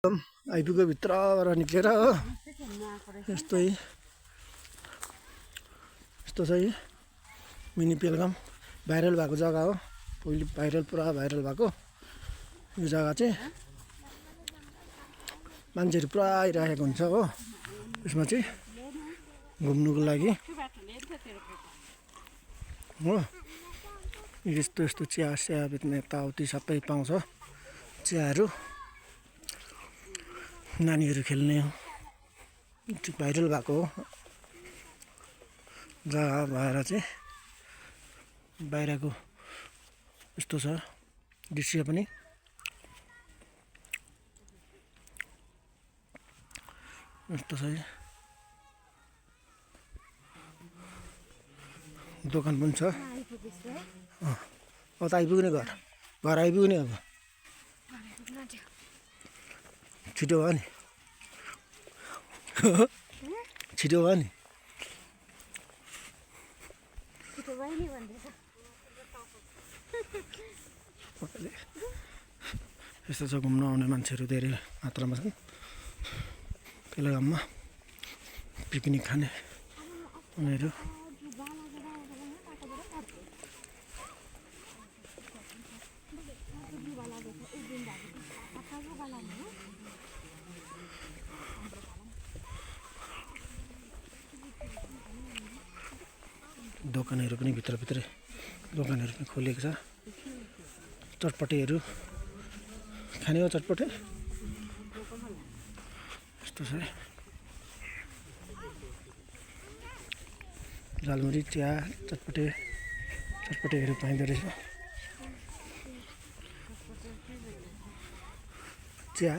आइपुग्यो भित्रबाट निक्लेर हो यस्तो चाहिँ मिनी पेलगाम भाइरल भएको जग्गा हो। पहिले पुरा भाइरल भएको यो जग्गा चाहिँ मान्छेहरू पुरा आइरहेको हुन्छ हो। यसमा चाहिँ घुम्नुको लागि हो। यस्तो चिया बेच्ने यताउति सबै पाउँछ। चियाहरू नानीहरू खेल्ने भाइरल भएको हो जग्गा भएर चाहिँ बाहिरको यस्तो छ दृश्य पनि। यस्तो छ दोकान पनि छ। अब त आइपुग्ने घर आइपुग्ने अब छिटो भयो नि छिटो भयो नि। यस्तो छ घुम्न आउने मान्छेहरू धेरै मात्रामा छन् पेलगाममा पिकनिक खाने उनीहरू। दोकानहरू पनि भित्रभित्रै दोकानहरू पनि खोलेको छ। चटपटेहरू खाने हो चटपटे यस्तो छ। झालमुरी चिया चटपटेहरू पाइँदो रहेछ। चिया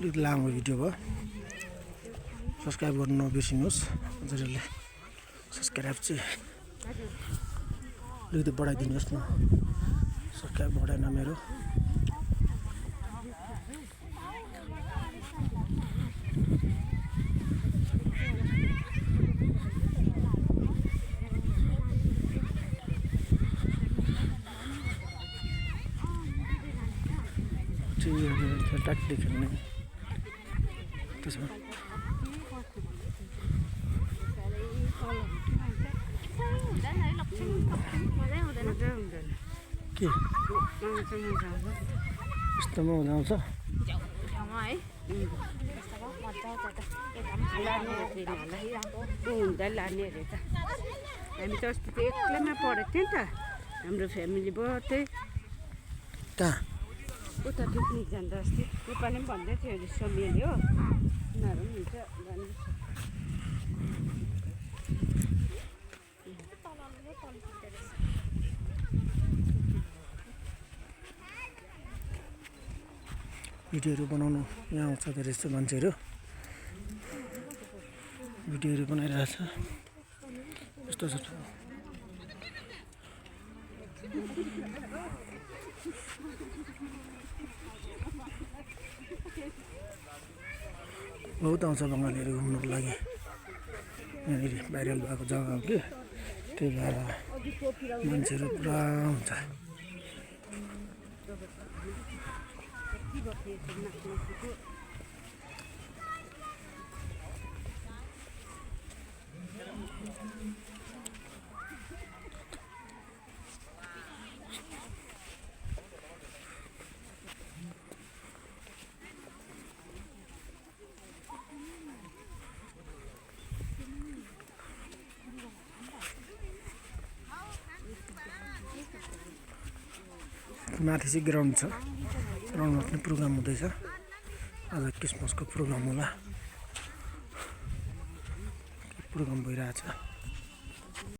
अलिक लामो भिडियो भयो। सब्सक्राइब गर्नु नबिर्सिनुहोस्। हजुरहरूले सब्सक्राइब चाहिँ अलिकति बढाइदिनुहोस् न। सब्सक्राइब बढाएन मेरो। ट्याक्टी खेल्ने त्यसमा के यस्तोमा हुँदा आउँछ लाने अरे त। हामी त अस्ति त एक्लैमा पढेको थियौँ नि त। हाम्रो फ्यामिली भयो त्यही कहाँ उता पिकनिक जाँदा अस्ति नेपाली पनि भन्दै थियो समियाले हो। उनीहरू पनि हुन्छ जानु। भिडियोहरू बनाउनु यहाँ आउँछ धेरै जस्तो मान्छेहरू भिडियोहरू बनाइरहेछ। यस्तो छ बहुत आउँछ बङ्गालीहरू घुम्नुको लागि। यहाँनिर भाइरल भएको जग्गा हो कि त्यही भएर मान्छेहरू पुरा हुन्छ। माथि चाहिँ ग्राउन्ड छ। ग्राउन्डमा पनि प्रोग्राम हुँदैछ। आज क्रिसमसको प्रोग्राम होला। प्रोग्राम भइरहेछ।